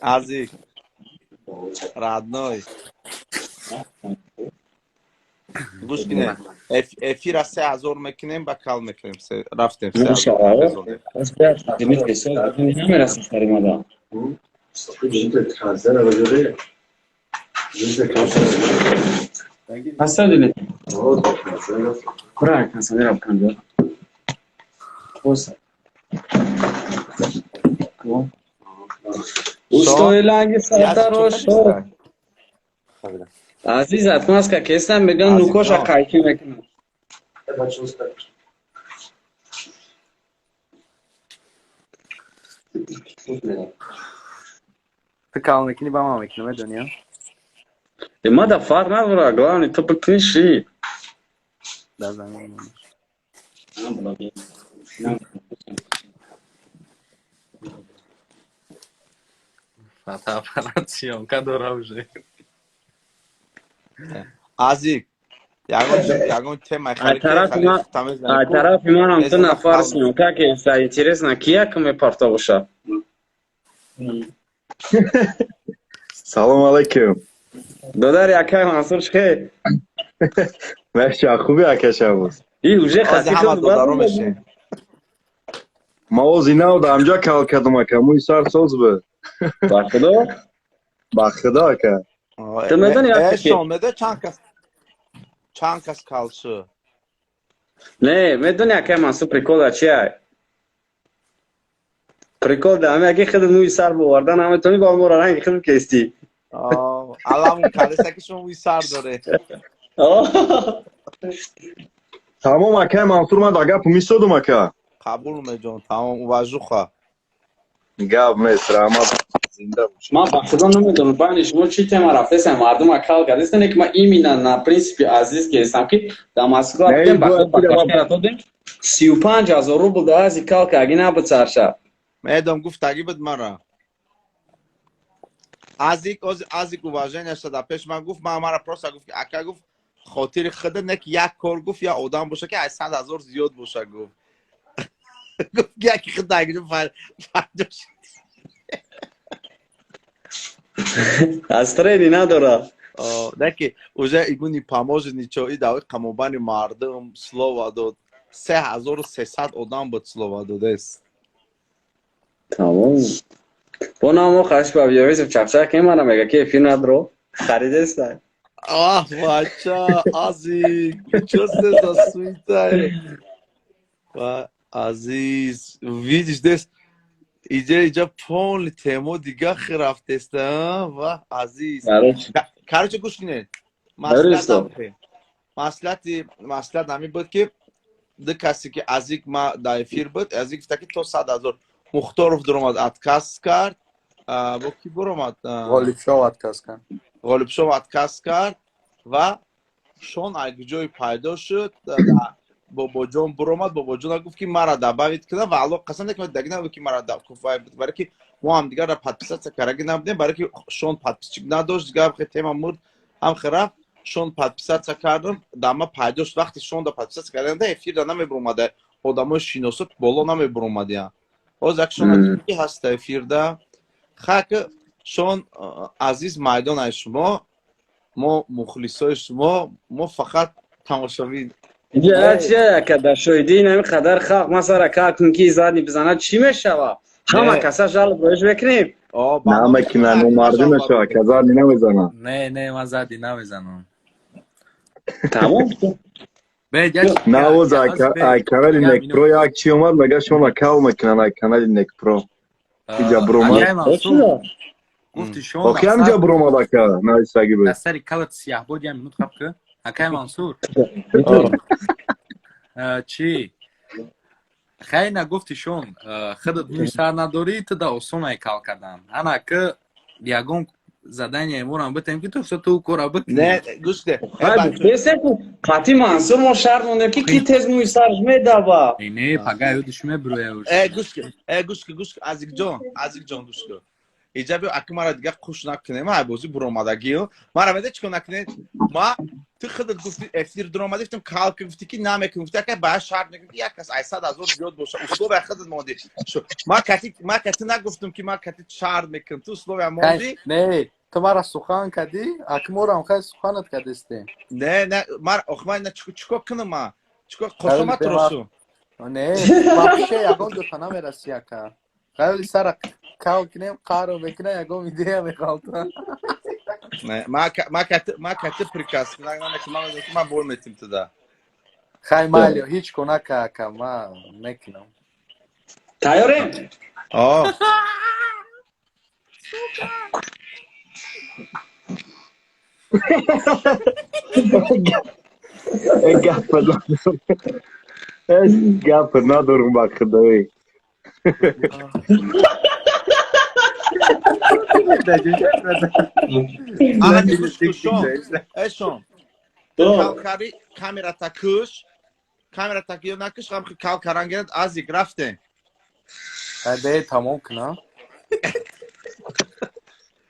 Азик, родной. Гӯш кинед. Эфира 3000 мекунем, ба кал мекунем. Рафтем. 3000. Намерасем сари мада. Ҳаста дилет. Кура консанера бикан. Устои ланги сардарош. Азиз, отмазка кестам, меган нукоша қайчи мекунам. Ту кал мекунӣ, ба ман мекунам, медонӣ? Ма да фарқ надора, главное ту бикунӣ ши. Дар замин. Фотоаппарат съёмка дора уже. Азик, ягон тема. Тарафи манам ду нафар съёмка кеста, интересно, ки якм мепарта боша. Салом алейкум. Додар, якай Мансур, чӣ? Мехча, хуби, ака Шабоз. И уже хати ҳама додаро мешем. Ма ози нав да амҷа кал кардам, ака, мӯи сар соз буд. Ба худо? Ба худо, ака. Ту медони? Шон медони, чанд кас кал шуд? Не, медони, акай Мансур, прикола чия? Прикол да ҳаме аки худ мӯи сар боварда наметони, ба моро ранги худ кестӣ. Аламун кардеса, ки шумо мӯи сар доре. Тамом, акай Мансур, ман да гапу мисодум, ака. Қабул меҷон, тамом, уважуха. Гап нест, раҳмат, зинда бош. Ман ба худо намедонам, байни шумо чӣ тема рафтесам, мардума кал кардеста, не ки ман именно на принципи Азиз кестам, ки дар Москва будем, ба худ ба додем 35 000 рубл да ази кал карги набуд сарша. Медом, гуфтагӣ буд мара. Азик, Азик уважение шуда пеш ман гуфт, ман мара просто гуфт, ки ака, гуфт, хотири худа не ки як кор, гуфт, я одам боша, ки аз 100 000 зиёд боша, гуфт, яки худ дагиҷо панҷо. Аз трени надора. Не ки уже игу не поможет ничего, и давай қамобани мардум слово дод. 3300 одам буд, слово додест. Тамом. Бо намо хаш ба биёвизм чақчақ мана мега, ки эфир надро харидеста. Ах, бача, Азик, чё за суета? Азиз, видишь, здесь иҷа иҷа полный темо дига рафтеста, ва Азиз. Короче, гӯш кунед. Маслиҳат ҳамин буд, ки ду касе ки Азик ма дар эфир буд, Азик гуфта, ки то 100 000. Мухторов дуромад, отказ кард. Бо ки буромад? Ғолибшов отказ кард. Ғолибшов отказ кард ва Шон ҷой пайдо шуд, Бобоҷон буромад, Бобоҷон гуфт, ки мара добавить кунад ва алло қасам ки даги набуд, ки мара барои ки мо ҳамдигарра подписаться кардаги набудем, барои ки Шон подписчик надошт, дигар тема мурд, ҳам рафт. Шон подписаться кардам, дама пайдо шуд. Вақти Шон да подписаться кардам, эфирда намебуромада, одамои шиносо боло намебуромадиян. Ҳозир як Шон ки ҳаста эфирда. Хак, Шон азиз, майдон ай шумо, мо мухлисои шумо, мо фақат тамошобин. Чия, дар шоҳидии ин қадар халқ масара кал ки задни бизанад, чӣ мешава? Ҳама каса жалоб роиш мекунем. Намекунад, номардӣ мешава, ка задни намезанад. Не, не, ман задни намезанам. Тамом. Навоз ай канали Некпро як чи омад, мега шумо кал мекунанд ай канали Некпро. Иҷа буромад. Гуфти шон. Охи, ҳамҷа буромад, ака, нависаги буд. Дар сари калат сияҳбод як минут хаб ки, акай Мансур. Чӣ? Хай, нагуфти шон, худат мӯи сар надорӣ, ту да осон ай кал кардан. Ана ки ягон задание морам битем, ки ту всё ту кора бикунӣ. Не, гӯш кунед. Қати Мансур мо шарт мондем, ки ки тез мӯи сарш медава. Не, пага ёдиш мебироя. Э, гӯш кун, э, гӯш кун, гӯш кун, Азикҷон, Азикҷон, гӯш кун. Иҷа биё, аки мара дига хуш накунем, ай бозӣ буромадагиё. Мара меде чӣ кор накунед? Ма Ту худат гуфти, эфир дуромадӣ, гуфтам, калка, гуфти, ки намекунӣ. Гуфти, ака, ба шарт мекунӣ, ки як кас ай 100 000 зиёд боша. Условия худат мондӣ. Ма кати нагуфтам, ки ма кати шарт мекунам. Ту условия мондӣ. Не, ту мара сухан кардӣ, акморам хай суханат кардистем. Не, не, мар ох, ма на чико кунам, ма чико қосома тросу? Не, вообще ягон ҷота намераси, ака. Хайли сара кал кинем, қаро мекуна, ягон идея меғалта. Не, ма кати приказ намекунам, ма ма бой метим туда. Хай, майли, ҳеҷ ко нака, ака, ма мекунам. Тайёрем? О. Гап гап надорум, ба худои. Эшон, калкари, камерата куш, камерата ё накуш, ҳам кал карангерад. Азик, рафтем. Бе, тамом кунам.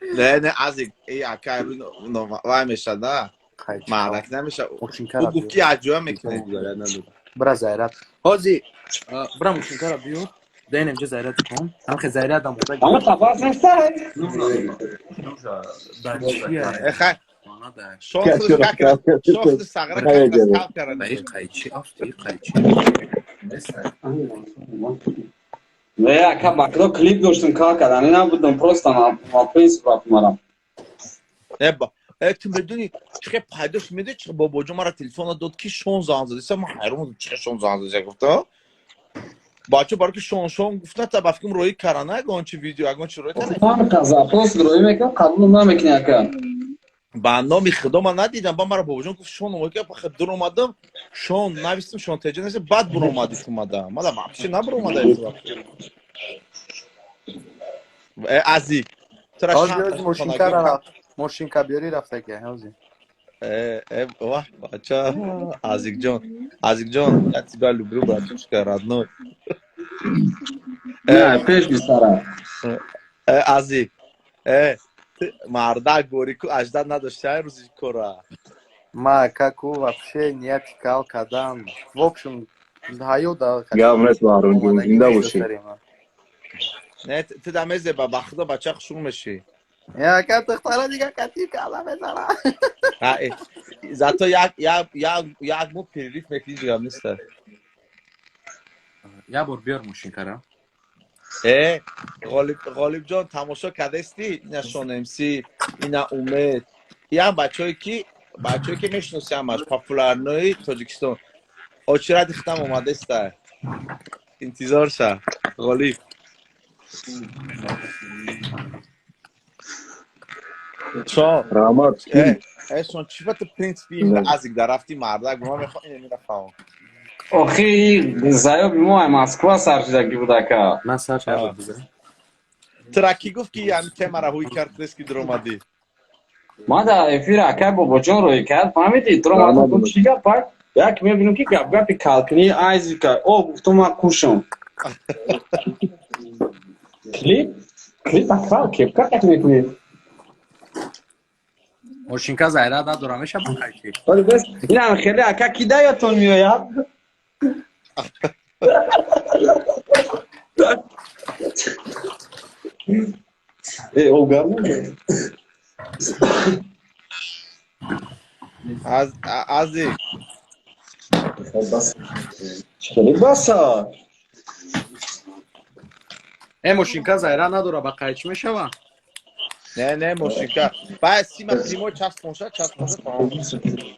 Не, не, азик, э, ака, вай мешад, да, маърак намеша. Ӯ гуфт, ки аҷоя мекунем. Бира, зайрат ҳози, бира, мошинкара биёр, даинем ҷа зайрат кун, ҳамхе зайратам. Ама тафас неста. Хай, шохи сағра кал карад. Қайчи афти, қайчи. Не, ака, бакдо клип доштум, кал кардани набудам, просто на принцип рафтмарам. Э, ту медони, чихе пайдо шуд? Медони, чихе бобоҷон мара телефона дод, ки Шон занг задиса? Ман ҳайрон будам, чихе Шон занг задиса, гуфта. Бачо, баро ки Шон, Шон гуфта, та ба фикрам роӣ карана ягон чи видео, ягон чи роӣ. Запрос роӣ мекунам, қабул намекунӣ, ака. Ба номи худо, ман надидам. Ба мара бобоҷон гуфт, Шон омад, дуромадам, Шон навистам, Шон теҷа нест, баъд буромадӣ, омада. Мада вообще набуромада. Э, ази, тура мошинка биёри, рафтаки ҳози. Э, э, вах, бача, Азикҷон, Азикҷон, я тебя люблю, братушка, родной. Не, пеш бисара. Э, Азик, э, мардак гори ку аждад надошти ай рӯзи кора. Ма каку вообще нияти кал кардан. В общем, ҳаё да. Гап нест, Баҳром, зинда бошӣ. Не, ту да мезеба, ба худо, бача хушук мешӣ. Яка духтара дига кати кала мезана. Зато як моҳ перерыв мекунӣ, ҷигам неста. Як бор биёр мошинкара. Э, Ғолиб, Ғолибҷон, тамошо кардасти? Ина Шон МС, ина Умед, ям бачаҳое ки мешиноси, ҳамаш популярный Тоҷикистон. Очиради хитам омадаста, интизор ша, Ғолиб. Шон. Раҳмат. Э, Шон, чӣ ба ту принципи азик дар рафти, мардак? Ман мехоҳам ина мерафам. Охи, заёби мо ай Москва сар шудагӣ буд, ака. Ман сар шуда биза. Тура кӣ гуфт, ки ҳамин темара ҳуй кард, ки дуромадӣ? Ман дар эфир акай бобоҷон рӯй кард, фаҳмидӣ? Дуромадам, чӣ гап? Як мебинам, ки гап гапи калкини айзика. О, гуфтум, ман кушам. Клип? Клип ака, кепка так мекунӣ. Мошинка зайрат надора, меша ба қайчи. Инам хеле, ака, ки даётон меояд? Э, о, гарм. Ази. Хеле баса. Э, мошинка зайрат надора, ба қайчи мешава? Не, не, мошинка. Баъд сима прямой часпонша, часпонша.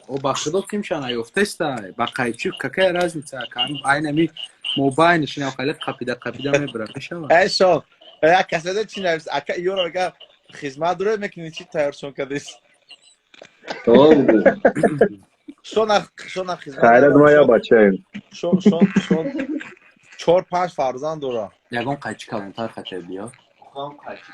О, ба худо, кимша наёфтеста, ба қайчи какая разница, айнами мобайни шинам хеле қапида қапида мебара, мешава. Э, шон, як каседа чи навис, ака, ёро мега, хизмат доред мекунӣ, чи тайёршон кардис? Шона, шона, хизмат. Хайрат, ма я бачаем. Шон, шон, шон чор панҷ фарзанд дора. Ягон қайчи калонтар хача биё. Қайчи.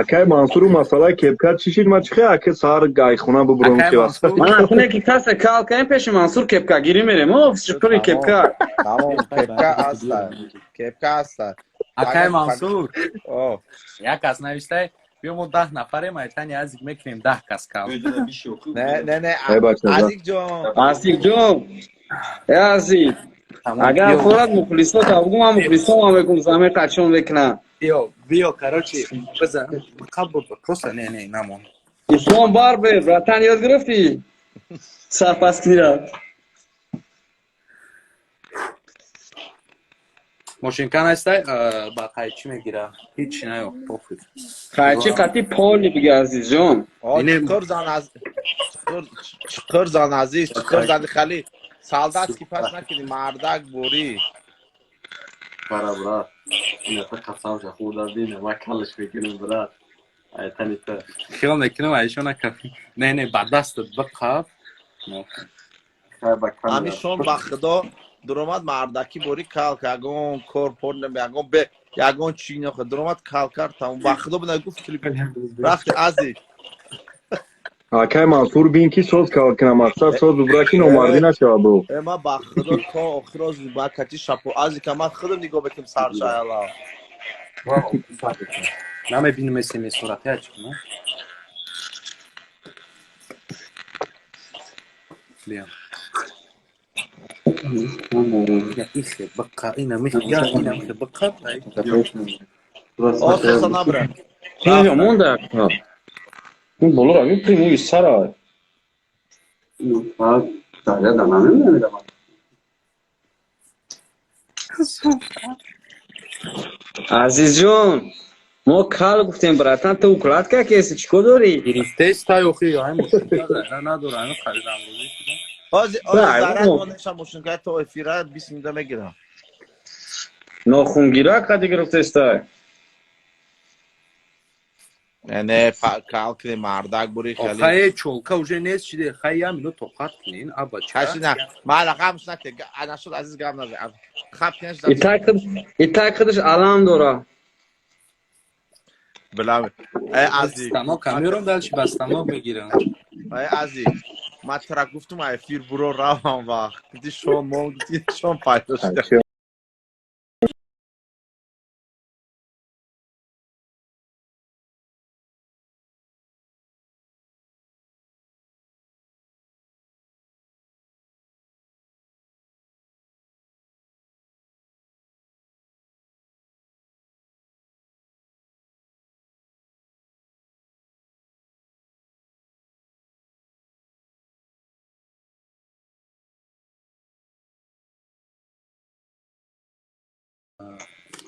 Акай Мансуру масъалаи кепка чӣ шид? Ман чӣ хел ака саҳар гайхона бубурам Акай ки Мансур. Ман акуне ки касе кал кардем, пеши Мансур кепка гирӣ мерем. Офиси пури кепка. Тамом, кепка аста. Кепка аста. Акай Мансур, О, як кас навистай, биё мо 10 нафарем, айтани азик мекунем 10 кас кал. Не, не, не. Эй, бача, Азик ҷон. Азик ҷон. Э Азик. Тамом, Агар биё. форад мухлисо табгум, ман мухлисо ман мегум заме қачон мекунам. Биё, биё, короче, бизан. Қабул, просто не, не, намон. Ислом Барбер, братан, ёд гирифтӣ? Сарпаскунира. Мошинка настай, ба қайчӣ мегира. Ҳичи наё, похуй. Қайчи қати поли бига, Азизҷон. О, Ине- чиқир зан аз чиқир чиқир зан азиз, чиқир зани хали. Солдатский пас накунӣ, мардак бурӣ. Бара, брат. Ина та қасамша хӯрда бина, ман калаш мекунам, брат. Айтани та. Хиёл мекунам, айшона кафи. Не, не, ба дастат биқаб. Хай ба камера. Ҳамишон ба худо дуромад мардакӣ борӣ калк, ягон кор пор наме, ягон бе ягон чӣ нохо дуромад кал кард, тамом. Ба худо бина гуфт клип рафти азик. Акай Мансур бин ки соз кал кунам, мақсад соз бубура ки номардӣ нашава бу. Э, ман ба худо то охиро ба кати шапо азика ман худам нигоҳ мекунам саршаяла. Намебинем смс сурат я чӣ кунам? Биё. Я ихе биқа, ина михе, я ина михе биқа. О, соса набра. Ё монда. Ин боло ра прямую сара. Дарья да намемедам. Азизҷон, мо кал гуфтем, братан, ту укладка кеси, чӣ кор дорӣ? Гирифтест тай охи, ай мошинка зарра надора, ай харидам рӯзи. Ҳозир ҳозир Да, зарар о. монеша мошинка то эфира 20 минута мегирам. Нохунгира қади гирифтестай. Не, не, кал кунӣ мардак бурӣ хали. Охае чолка уже нест шиде, хай я минут тоқат кунин, аба ча. Кашина, мала ғамш наке, ана шуд азиз гап наза. Хап кунеш Итай қидиш алам дора. Билам. Э азиз. Станок камерам дальше ба станок мегирам. Э азиз. Ман тра гуфтум эфир буро равам вақт. Гуфти шон мон, гуфти шон пайдо шуда.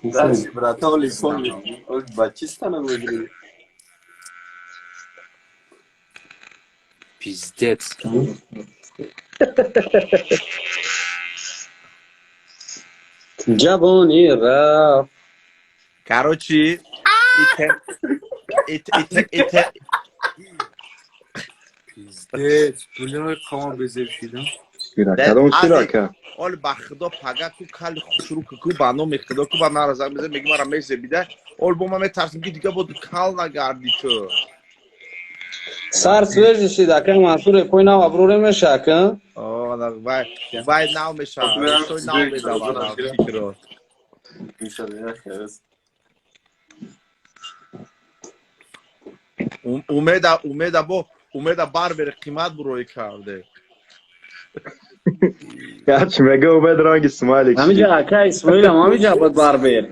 Дальше, брат, оли пони. Оли ба чӣ станок мегирӣ? Пиздец. Ҷавони рафт. Короче, ите ите ите ите Пиздец. Пулинои қавма безеб шидам. Кадом чира ака? Оли ба худо пага ку кали хушру ку ба номи худо ку ба мара занг мезанад, меги мара мезебида. Оли бо ман метарсим ки дига бод кал нагарди ту. Сар свежий шид, акай Мансур, эпои нав аброре меша, ака? О, на вай вай нав меша. Шой нав медавад фикро. Умеда умеда бо умеда барбер қимат бурои карде. Ячи мега Умед ранги смайлик. Ҳамиҷа ака Исмоилам, ҳамиҷа буд барбер.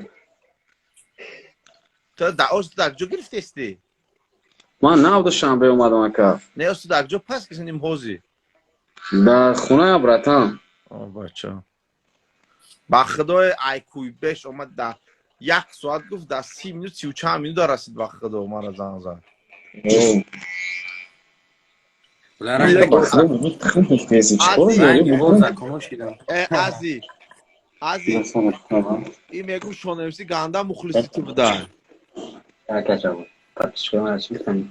Ту да оз дар ҷо гирифтести? Ман нав Душанбе омадам, ака. Не, оз дар ҷо пас кисиним ҳози. Дар хона, братан. О, бача. Ба худои айкуй беш омад да як соат гуфт да 30 минут, сию чанд минута расид ба худо мара занг зад. Э ази. Ази. И мегум шонемси ганда мухлиси ту буда.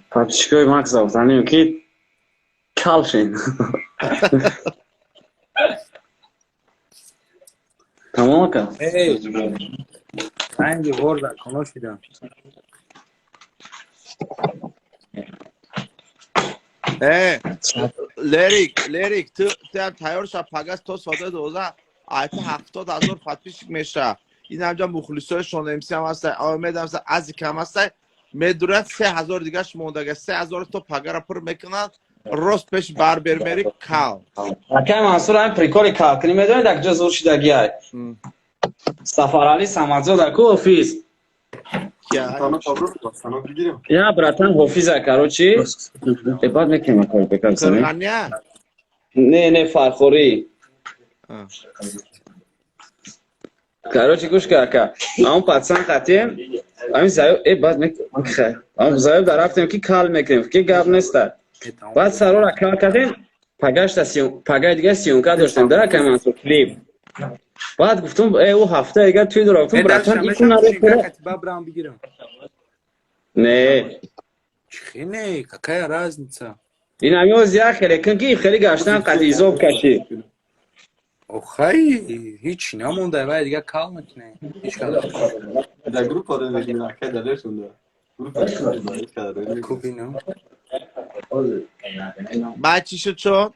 Подписчикои Макс гуфтанем ки калшин. Тамом, ака. Эй, ранги вор законо шидам. Э, Лерик, Лерик, ту ту тайёр ша, пагас то соати 12 айта 70 000 подписчик меша. Ин ҳамҷа мухлисои Шон МС ҳам ҳаста, Омед ҳам ҳаста, Азик ҳам ҳаста. Медурад, 3000 дигаш мондага, 3000 то пагара пур мекунанд, рост пеш барбер мери, кал. Акай Мансур, ҳамин приколи калкунӣ медонед, як ҷо зур шидагиай. Сафарали Самадзода ку офис. Я, братан, ҳофиза, короче. Баъд мекунем акай бекар. Не, не, Фархорӣ. Короче, гӯш ка, ака. Ҳамон пацан қатием, ҳамин заёб, э, баъд мекхай. Ҳамон заёб дар рафтем, ки кал мекунем, ки гап неста. Баъд сарора кал кардем, пагашта пагаи дига съёмка доштем, дар акай Мансур, клип. Баъд гуфтум, э, ӯ ҳафта дига туй дора, гуфтум, братан, икуна. Бабрам бигирам. Не. Чихе не, какая разница? Ин ҳамин як хеле кун, ки хеле гаштан қати изоб кашӣ. Охай, ҳеч намонда, вай дига кал мекунем. Ҳеч кал. Дар группа мегирем, акай далершонда. Группа. Кубино. Баъд чӣ шуд, чон?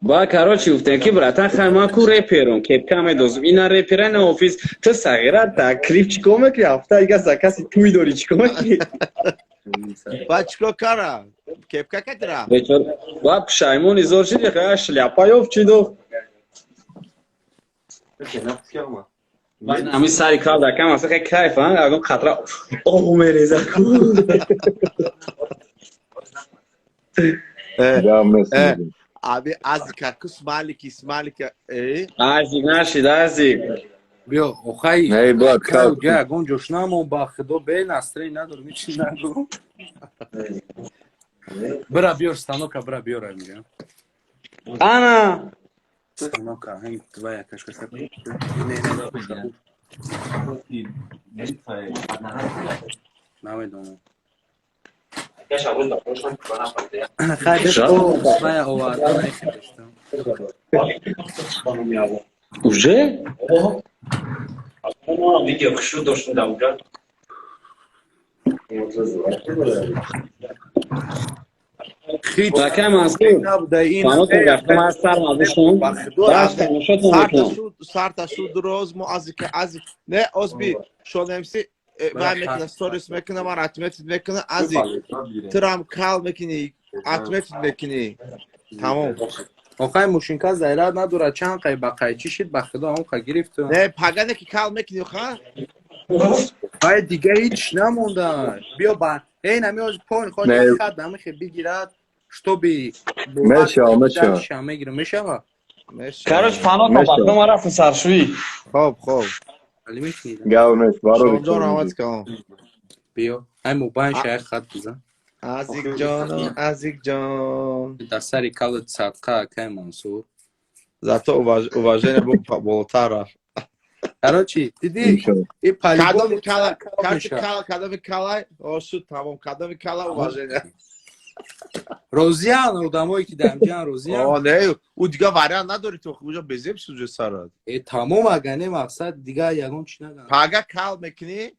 Ба, короче, гуфтем, ки братан, хай, ман ку реперум, кепка медозум, ина репера, ина офис, ту сағира дар клип чикор мекунӣ? Ҳафта дига закаси туй дорӣ, чикор мекунӣ? Баъд чикор кара? Кепка кадира? Баъд пушаймони зор шид, хай, шляпа ёфт, чӣ дохт. Ҳамин сари кал дар кам аста, хай, кайф, ягон қатра об мереза. Аби Азика ку, смайлики, смайлика, э. Азик нашид, Азик. Биё, охай. Не, брат, кал. Ягон ҷош намон, ба худо, бе настроение надорам, ҳеч надорам. Бира биёр станока, бира биёр, мегам. Ана. Станока, ҳам два якашка. Не, не, намедонам. Хай, вая оварда. Уже? Видео хушрӯ доштем дар уҷа. Акай Мансур, панотон гашта, ман сар мазушум. Тамошотон мекунам. Сарта шуд роз мо Азика, Азик. Не, озби Шонемси вай мекуна, сторис мекуна, ман отметить мекуна, Азик. Турам кал мекунӣ, отметить мекунӣ. Тамом. Охай, мошинка зайрат надорад, чанд қай ба қайчи шид, ба худо, он қа гирифт. Не, пагане ки кал мекунӣ, ха? Вай дига ҳеч намонда. Биё ба эй нами оз пойн хоҷа хат намихе бигирад, чтобы Мешава, мешава. Мегирам, мешава. Короче, панотон ба ма рафтем саршӯӣ. Хоб, хоб. Гав нест, барори. Шонҷон, раҳмат калом. Биё, ай мобайн шай хат бизан. Азик ҷон, Азик ҷон. Дар сари калат садқа, акай Мансур. Зато уважение болотар рафт. Короче, диди, и кадоми кала, кала, кадоми кала, о, шуд, тамом, кадоми кала, уважение. Розиян, одамое ки дар инҷаан розиян. О, не, ӯ дига вариант надори, ту уҷа безеб шуд уҷа сарат. Э, тамом, ага не, мақсад дига ягон чи наган. Пага кал мекунӣ,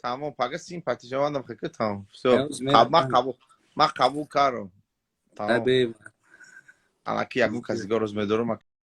тамом, пага симпатижавандам хека, тамом. Всё, ман қабул, ман қабул кардам. Тамом. Анаки ягон каси дига роз медорам.